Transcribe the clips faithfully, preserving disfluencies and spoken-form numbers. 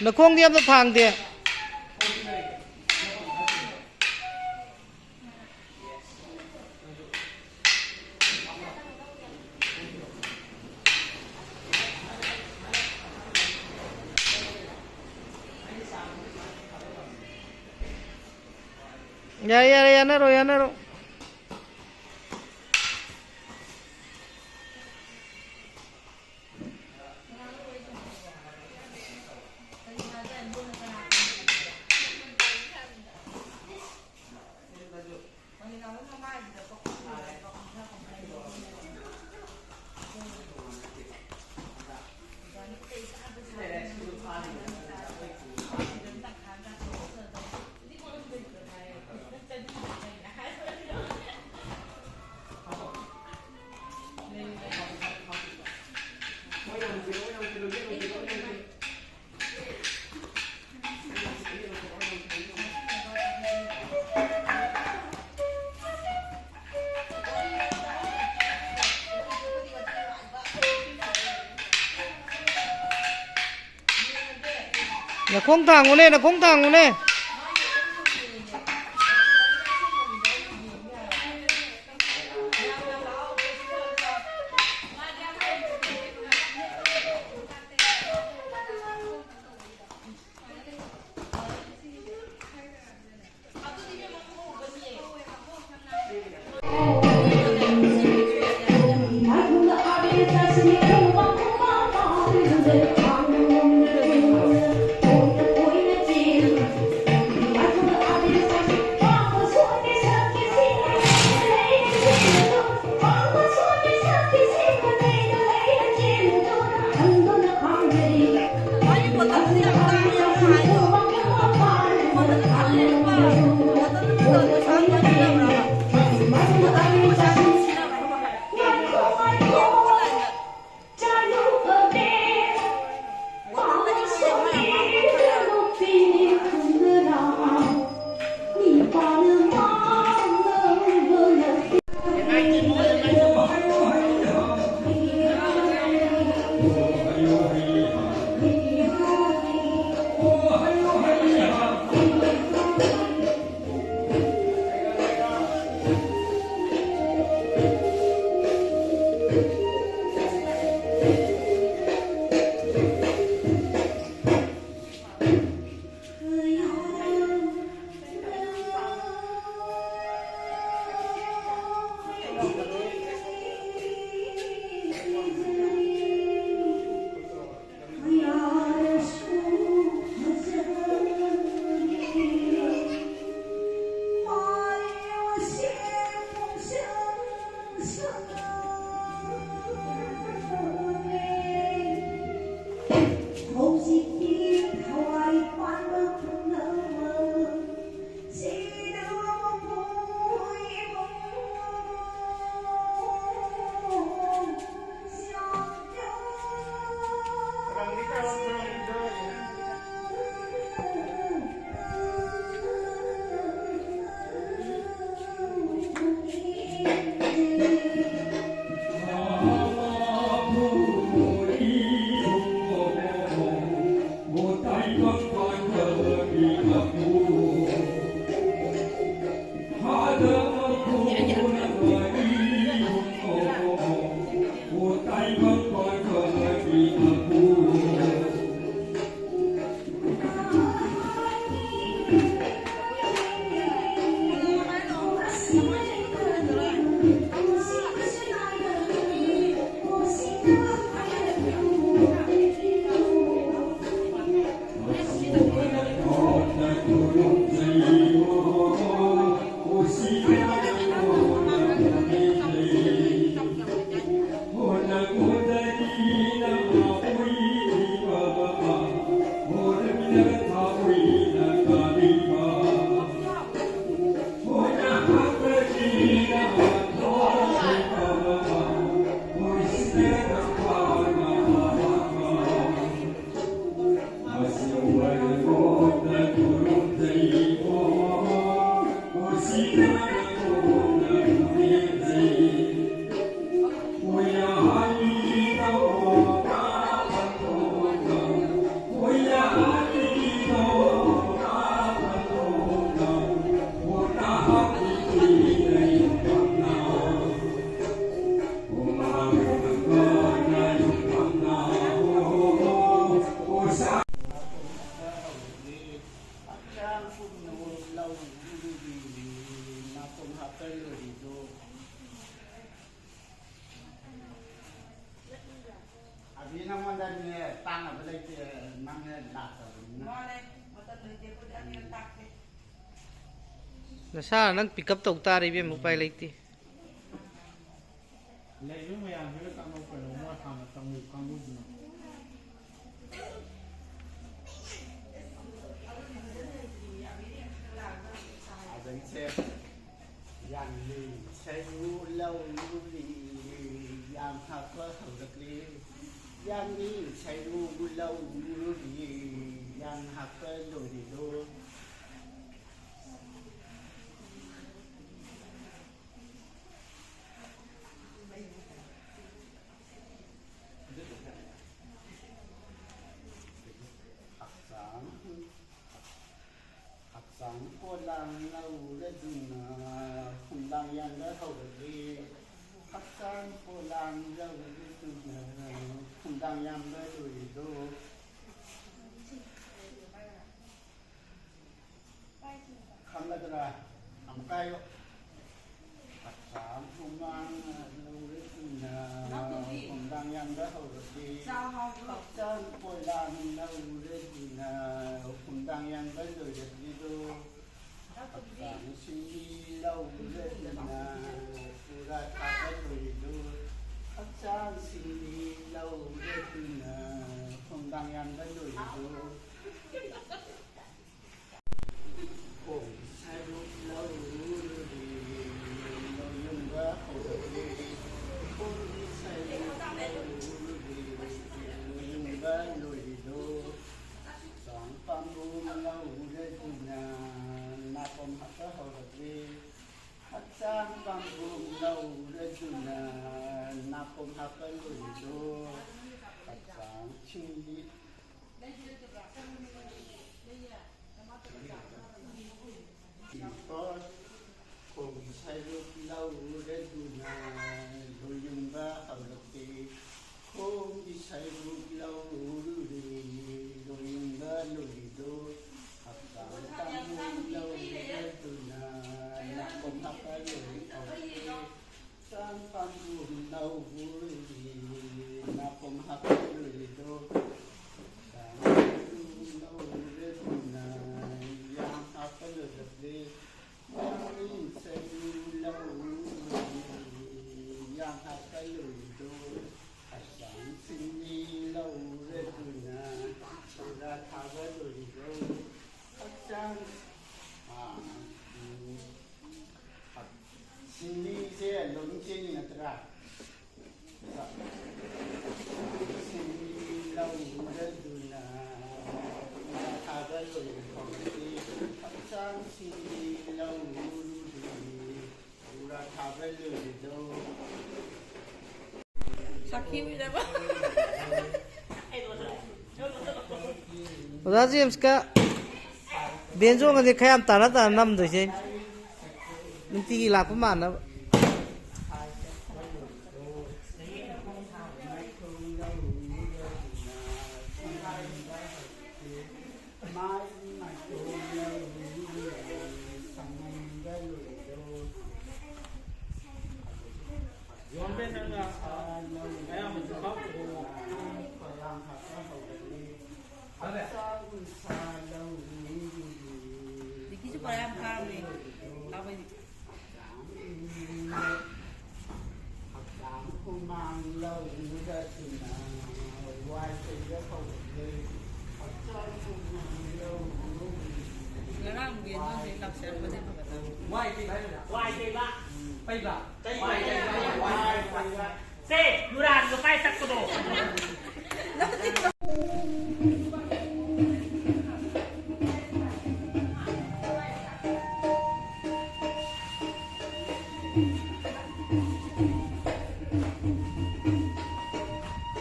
ꯅꯈꯣꯡꯗꯤ ꯑꯝꯇ ꯊꯥꯡꯗꯦ꯫ ꯌꯥꯔꯦ, ꯌꯥꯔꯦ, ꯌꯥꯅꯔꯣ, ꯌꯥꯅꯔꯣ꯫ ꯅꯈꯣꯡ ꯊꯥꯡꯉꯨꯅꯦ, ꯅꯈꯣꯡ ꯊꯥꯡꯉꯨꯅꯦ꯫ ꯅꯪꯉꯣꯟꯗꯅꯦ ꯇꯥꯛꯅꯕ ꯂꯩꯇꯦ, ꯅꯪꯅ ꯂꯥꯛꯇꯕꯅꯤꯅ꯫ ꯃꯥꯅꯦ, ꯃꯇꯝ ꯂꯩꯇꯦ, ꯑꯩꯈꯣꯏꯗꯤ ꯑꯅꯤꯔꯛ ꯇꯥꯛꯀꯦ꯫ ꯅꯁꯥ ꯅꯪ pick up ꯇꯧ ꯇꯥꯔꯦ ꯏꯕꯦꯝꯃ, ꯎꯄꯥꯏ ꯂꯩꯇꯦ꯫ ꯂꯩꯕ ꯃꯌꯥꯝꯁꯤꯒ ꯇꯥꯛꯅꯧ ꯀꯩꯅꯣ, ꯃꯣꯏ ꯍꯥꯟꯅ ꯇꯝꯃꯨ ꯀꯥꯡꯕꯨꯗꯨꯅ꯫ ꯑꯗꯒꯤꯁꯦ, ꯌꯥꯡꯂꯦꯟ ꯁꯔꯨ ꯂꯧꯔꯨꯔꯤ, ꯌꯥꯝ ꯍꯥꯞꯄ ꯍꯧꯔꯛꯂꯤ꯫ ꯌꯥꯡꯂꯦꯟ ꯁꯔꯨ ꯂꯧꯔꯨꯔꯤ, ꯌꯥꯝ ꯍꯥꯞꯄ ꯂꯣꯏꯔꯤꯗꯣ꯫ ꯍꯛꯆꯥꯡ, ꯍꯛꯆꯥꯡ ꯄꯣꯂꯥꯡ ꯂꯧꯔꯗꯨꯅ ꯈꯣꯡꯗꯥꯡ ꯌꯥꯟꯕ ꯍꯧꯔꯛꯂꯤ꯫ ꯍꯛꯆꯥꯡ ꯄꯣꯂꯥꯡ ꯂꯧꯔꯗꯨꯅ ꯈꯣꯡꯗꯥꯡ ꯌꯥꯟꯕ ꯂꯣꯏꯔꯤꯗꯣ꯫ ꯈꯪꯒꯗ꯭ꯔꯥ? ꯑꯃꯨꯛꯀ ꯍꯥꯏꯌꯨ꯫ ꯍꯛꯆꯥꯡ ꯍꯨꯃꯥꯡ ꯂꯧꯔꯗꯨꯅ ꯈꯣꯡꯗꯥꯡ ꯌꯥꯟꯕ ꯍꯧꯔꯛꯂꯤ꯫ ꯍꯛꯆꯥꯡ ꯄꯣꯂꯥꯡ ꯂꯧꯔꯗꯨꯅ ꯈꯣꯡꯗꯥꯡ ꯌꯥꯟꯕ ꯂꯣꯏꯔꯛꯂꯤꯗꯣ꯫ ꯍꯛꯆꯥꯡ ꯁꯤꯡꯂꯤ ꯂꯧꯔꯗꯨꯅ ꯄꯨꯔꯥ ꯊꯥꯕ ꯂꯣꯏꯔꯤꯗꯣ꯫ ꯍꯛꯆꯥꯡ ꯁꯤꯡꯂꯤ ꯂꯧꯔꯗꯨꯅ ꯈꯣꯡꯗꯥꯡ ꯌꯥꯟꯕ ꯂꯣꯏꯔꯤꯗꯣ꯫ ꯈꯣꯡꯒꯤ ꯁꯔꯨꯛ ꯂꯧꯔꯨꯔꯤ, ꯂꯣꯏꯌꯨꯡꯕ ꯍꯧꯔꯛꯂꯤ꯫ ꯈꯣꯡꯒꯤ ꯁꯔꯨꯛ ꯂꯧꯔꯨꯔꯤ, ꯂꯣꯏꯌꯨꯡꯕ ꯂꯣꯏꯔꯤꯗꯣ꯫ ꯍꯛꯆꯥꯡ ꯄꯥꯝꯕꯣꯝ ꯂꯧꯔꯗꯨꯅ ꯅꯥꯄꯣꯝ ꯍꯥꯞꯄ ꯍꯧꯔꯛꯂꯤ꯫ ꯍꯛꯆꯥꯡ ꯄꯥꯝꯕꯣꯝ ꯂꯧꯔꯗꯨꯅ ꯅꯥꯄꯣꯝ ꯍꯥꯞꯄ ꯂꯣꯏꯔꯤꯗꯣ꯫ ꯍꯛꯆꯥꯡ ꯁꯤꯡꯂꯤ ꯈꯣꯡꯒꯤ ꯁꯔꯨꯛ ꯂꯧꯔꯗꯨꯅ ꯂꯣꯏꯌꯨꯡꯕ ꯍꯧꯔꯛꯂꯤ꯫ ꯈꯣꯡꯒꯤ ꯁꯔꯨꯛ ꯂꯧꯔꯨꯔꯤ, ꯂꯣꯏꯌꯨꯡꯕ ꯂꯣꯏꯔꯤꯗꯣ꯫ ꯍꯛꯆꯥꯡ ꯄꯥꯝꯕꯣꯝ ꯂꯧꯔꯗꯨꯅ ꯅꯥꯄꯣꯝ ꯍꯥꯞꯄ ꯂꯣꯏꯔꯤ ꯍꯧꯔꯛꯂꯤ꯫ ꯍꯛꯆꯥꯡ ꯄꯥꯝꯕꯣꯝ ꯂꯧꯔꯨꯔꯤ, ꯅꯥꯄꯣꯝ ꯍꯥꯞꯄ ꯑꯣꯖꯥ ꯖꯦꯝꯁꯀ ꯕꯦꯟꯖꯣꯒꯗꯤ ꯈꯔ ꯌꯥꯝ ꯇꯥꯟꯅ ꯇꯥꯟꯅ ꯅꯝꯗꯣꯏꯁꯦ, ꯅꯨꯡꯇꯤꯒꯤ ꯂꯥꯛꯄ ꯃꯥꯟꯅꯕ꯫ ꯗꯤꯛꯀꯤꯁꯨ ꯄꯔꯥ ꯌꯥꯝ ꯐꯥꯔꯝꯃꯦ꯫ ꯍꯛꯆꯥꯡ ꯍꯨꯃꯥꯡ ꯂꯧꯕꯗ ꯋꯥꯏ ꯇꯩꯕ ꯍꯧꯔꯛꯂꯦ꯫ ꯍꯛꯆꯥꯡ ꯍꯨꯃꯥꯡ ꯂꯧꯕꯗ ꯉꯔꯥꯡ ꯕꯦꯟꯗꯣ ꯍꯧꯖꯤꯛ ꯂꯥꯛꯆꯔꯝꯕꯗꯤ ꯐꯒꯗꯕ꯫ ꯋꯥꯏ ꯇꯩꯕ ꯍꯥꯏꯕ? ꯋꯥꯏ ꯇꯩꯕ꯫ ꯄꯩꯕ? ꯇꯩꯕ, ꯇꯩꯕ, ꯇꯩꯕ, ꯇꯩꯕ꯫ ꯁꯦ, ꯌꯨꯔꯥꯟꯗꯣ ꯀꯥꯏ ꯆꯠꯄꯅꯣ?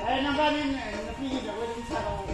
ꯑꯦ, ꯅꯕꯥꯅꯤ ꯅꯨꯄꯤꯒꯤ ꯖꯒꯣꯏ ꯑꯗꯨꯝ ꯁꯥꯔꯛꯑꯣ꯫